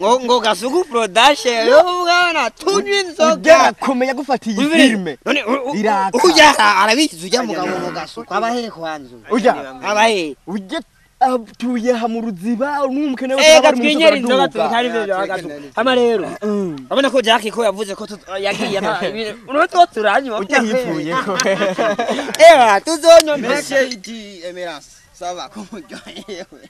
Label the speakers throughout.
Speaker 1: Ngo Gasuku production yo bwana tunywa inzoga.
Speaker 2: Ujya kumenya gufata iyi filme.
Speaker 1: None ujya arabizi ujya mugabo ngo Gasuku abahe kwanzu.
Speaker 2: Ujya
Speaker 1: abahe.
Speaker 2: Ujya atuye ha mu ruziba n'umukene
Speaker 1: we bari mu twinyera inzoga turi byo Gasuku. Hama rero. Urabona ko Jack ko yavuze ko yagiye urotwo turanywa.
Speaker 2: Ujya yipfuye ko.
Speaker 1: Ewa tuzonywa
Speaker 3: mbese iti Emerance. Sava kumuryohewe.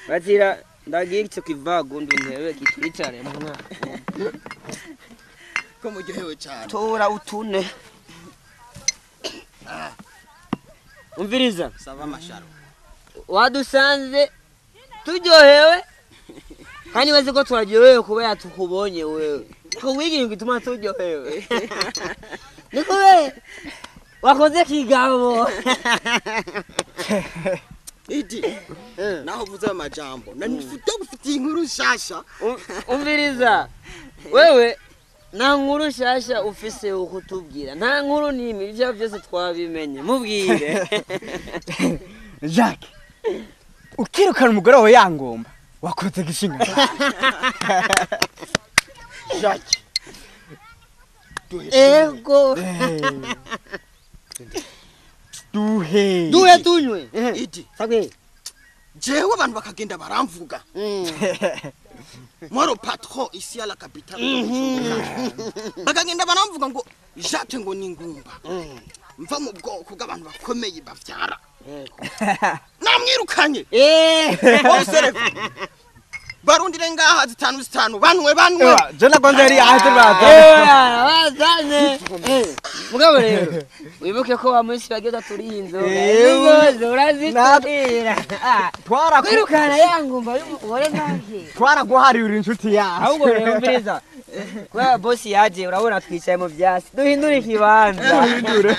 Speaker 1: Batira ndagira icyo kivagundu ntebe kitwicare mwana.
Speaker 3: Kumuryohewe cyane.
Speaker 1: Tora utune. Umviriza.
Speaker 3: Sava masharo.
Speaker 1: Wadusanze turyohewe. Kandi bazi ko turaryohewe kubera tukubonye wewe. Kuwigira ngituma turyohewe. Niko we wakoze kigabo.
Speaker 3: Idi naho uvuze amajambo nanifuta gufitiye inkuru shasha.
Speaker 1: Umviriza wewe nta nkuru shasha ufise ukutubwira, nta nkuru nimi, ibyo byose twabimenye, mubwire.
Speaker 2: Jacques ukirukana umugore wawe yangomba wakoze gishinga.
Speaker 3: Jacques
Speaker 1: ego
Speaker 2: duhe
Speaker 1: duhe tunywe
Speaker 3: idi
Speaker 1: sabwe
Speaker 3: jewe abantu bakagenda baramvuga Moro patron ici à la capitale. Bakagenda baramvuga ngo Jacques ngo ni ngumba. Mva mu bwoko bw'abantu bakomeye bavyara. Namwirukanye. Bose barundire ngaha zitanu zitanu banwe banwe.
Speaker 2: Je na kwanza yari aje baza.
Speaker 1: Bazane. Mugabo rero wibuke ko wa munsi bageza turi inzoga. Inzoga urazitira.
Speaker 2: Twara
Speaker 1: kwirukana yangumba y'umugore ntanke.
Speaker 2: Twaraguharira inshuti yacu.
Speaker 1: Ahubwo rero umviriza. Kwa boss yaje urabona twicaye mu byasi. Duhindure ikibanza.
Speaker 2: Duhindure.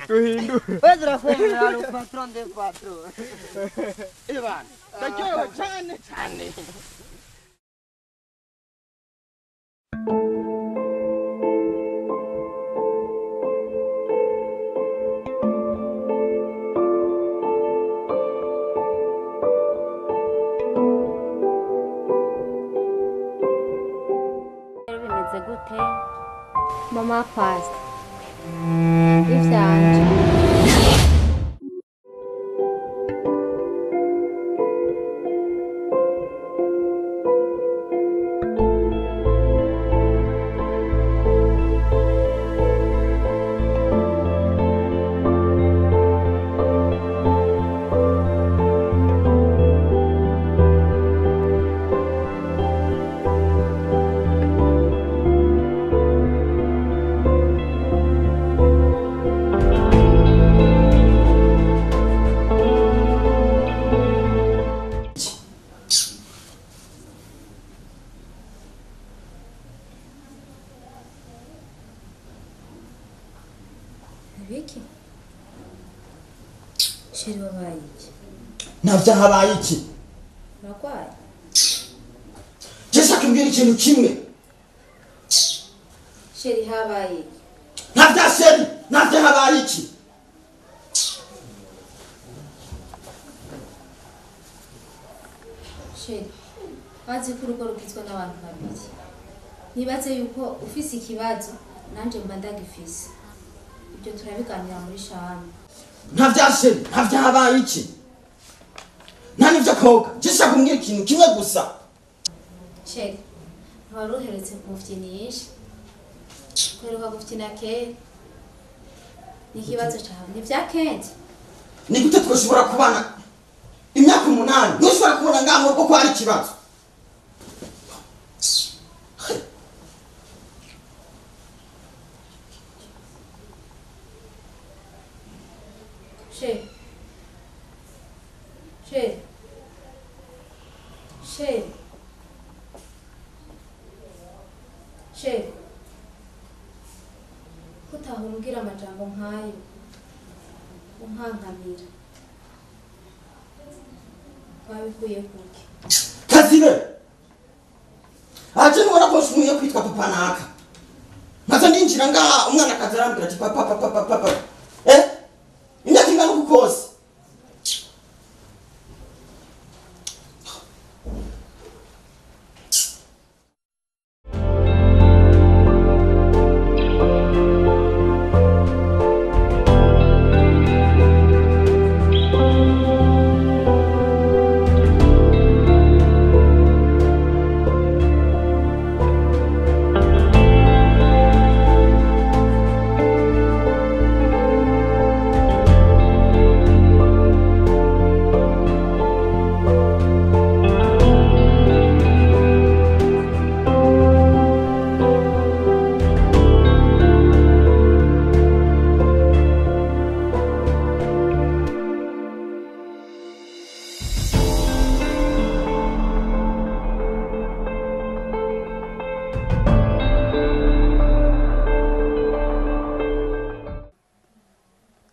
Speaker 2: Duhindure.
Speaker 1: Wezra kwemera le patron de patron.
Speaker 3: Ivan, ndaryohewe cyane cyane.
Speaker 4: Bimeze gute mama pasta ivyanje? Biki? Sheri wabaye iki?
Speaker 3: Navyo habaye iki?
Speaker 4: Uragwaye?
Speaker 3: Je shaka mbwira ikintu kimwe.
Speaker 4: Sheri habaye iki?
Speaker 3: Navyo sheri, navyo habaye iki?
Speaker 4: Sheri, wazi ko urugo rugizwe n'abantu babiri. Nibaze yuko ufise ikibazo nanje mba ndagifise. Ibyo turabiganira muri shame.
Speaker 3: Ntavya sheri, ntavya habaye iki? Nta nivyo koga, je shaka umbwira ikintu kimwe gusa.
Speaker 4: Sheri, ntiwari uherutse kumufyinisha. Kweruka gufyina kera. Ni ikibazo cawe, ni vya kenshi.
Speaker 3: Ni gute twoshobora kubana imyaka 8? Ntushobora kubona ngaho urugo ko hari ikibazo.
Speaker 4: Sheri. Sheri. Sheri. Sheri. Kutahora umbwira amajambo nkayo unkankamira. Wabikuye kuki?
Speaker 3: Kazire. Aje nubona ko nshumuye kwitwa papa naka. Maze ndinjira ngaha umwana akazarambwira ati papa papa papa papa. Eh?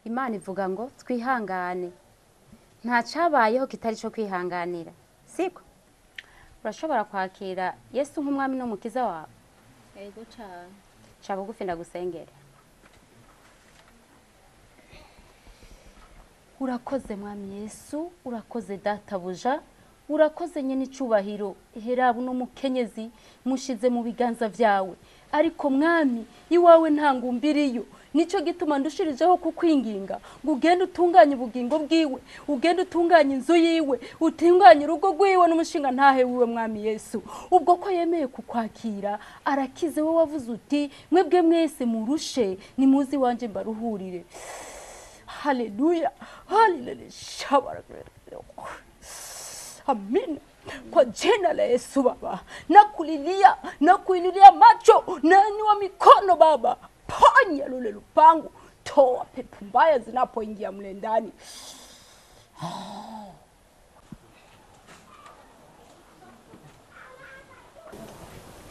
Speaker 4: Imana ivuga ngo twihangane, nta cyabayeho kitari cyo kwihanganira, siko? Urashobora kwakira Yesu nk'umwami n'umukiza wawe?
Speaker 5: Yego cyane.
Speaker 4: Ca bugufi ndagusengera. Urakoze mwami Yesu, urakoze databuja, urakoze nyene icubahiro. Herabu no mukenyezi mushize mu biganza vyawe, ariko mwami iwawe nta ngumbiriyo. Nico gituma ndushirijeho kukwinginga ngo ugende utunganye ubugingo bwiwe, ugende utunganye inzu yiwe, utunganye urugo rwiwe n'umushinga ntahe wiwe mwami Yesu. Ubwo ko yemeye kukwakira arakize. Wowe wavuze uti mwebwe mwese murushe nimuzi wanje mbaruhurire. Haleluya, haleluya, amina. Kwa jina la Yesu Baba, nakulilia, nakuinulia macho, nainua mikono Baba, ponya lule lupango, toa pepo mbaya zinapoingia mle ndani.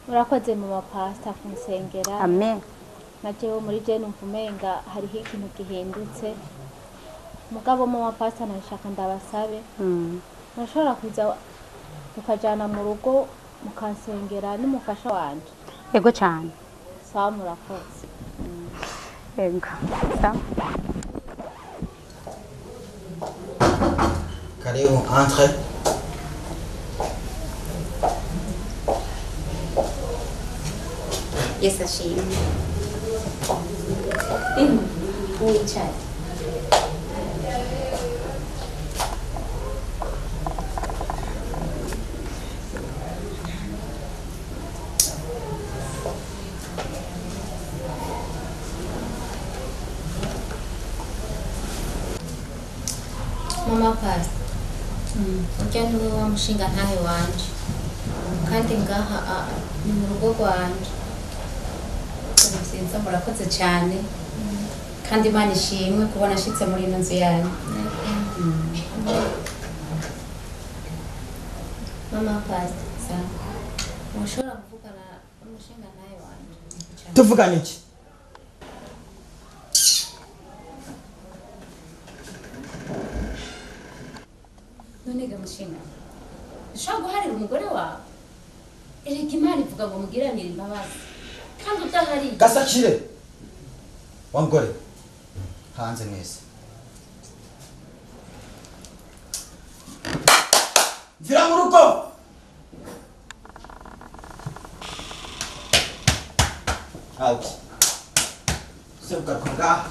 Speaker 5: Murakoze mama pastor kunsengera.
Speaker 4: Amen.
Speaker 5: Na jewe muri je numva umenga hariho ikintu gihindutse. Mugabo mama pastor nashaka ndabasabe. Murashobora kuza tukajana mu rugo mukansengera n'umufasha wanje?
Speaker 4: Yego cyane.
Speaker 5: Sawa, murakoze.
Speaker 4: Yego. Sawa.
Speaker 3: Karibu, entre.
Speaker 4: Yesu ashimwe. Wicare.
Speaker 5: Mama pastor, urya niwe wa mushinga ntahe wanje, kandi ngaha ni mu rugo rwanje.
Speaker 4: Ni byiza, murakoze cyane, kandi Imana ishimwe kubona ashitse muri ino nzu yanyu.
Speaker 5: Mama pastor, mushobora kuvugana n'umushinga ntahe wanje?
Speaker 3: Tuvugana iki?
Speaker 4: None ga mushinga, ushobora guharira umugore wawe? Erega Imana ivuga ngo mugiranire imbabazi, kandi udahari.
Speaker 3: Gasakire wa mugore, hanze mwese. Mvira mu rugo. Out. Sebugaruka ngaha.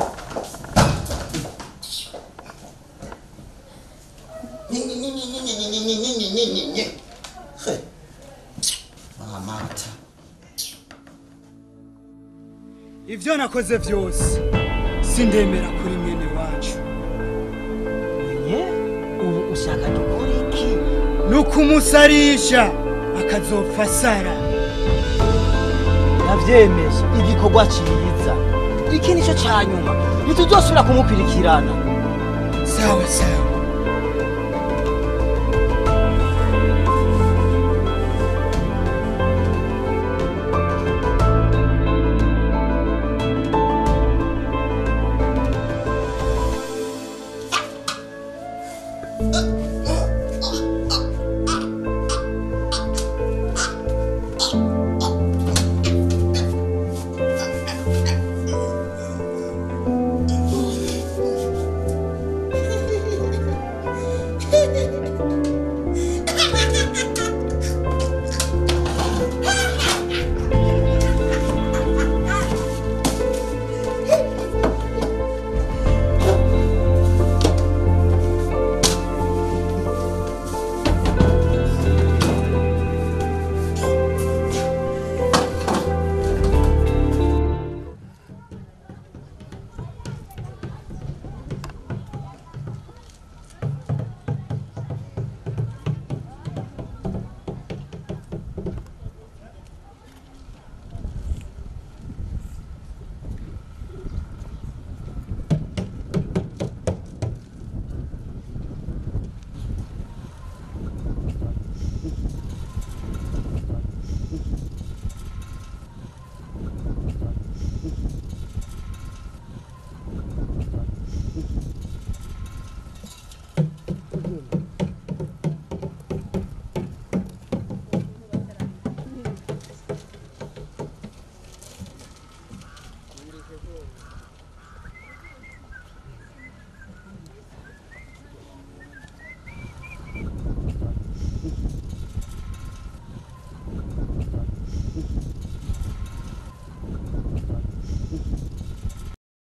Speaker 6: Ivyo nakoze vyose sindemera kuri mwene wacu.
Speaker 7: Mwenye ubu ushaka dukora iki?
Speaker 6: Nukumusarisha akazopfa sara.
Speaker 7: Navyemeje igikorwa ciza. Iki nico canyuma, ntituzosubira kumukwirikirana.
Speaker 6: Sawa sawa.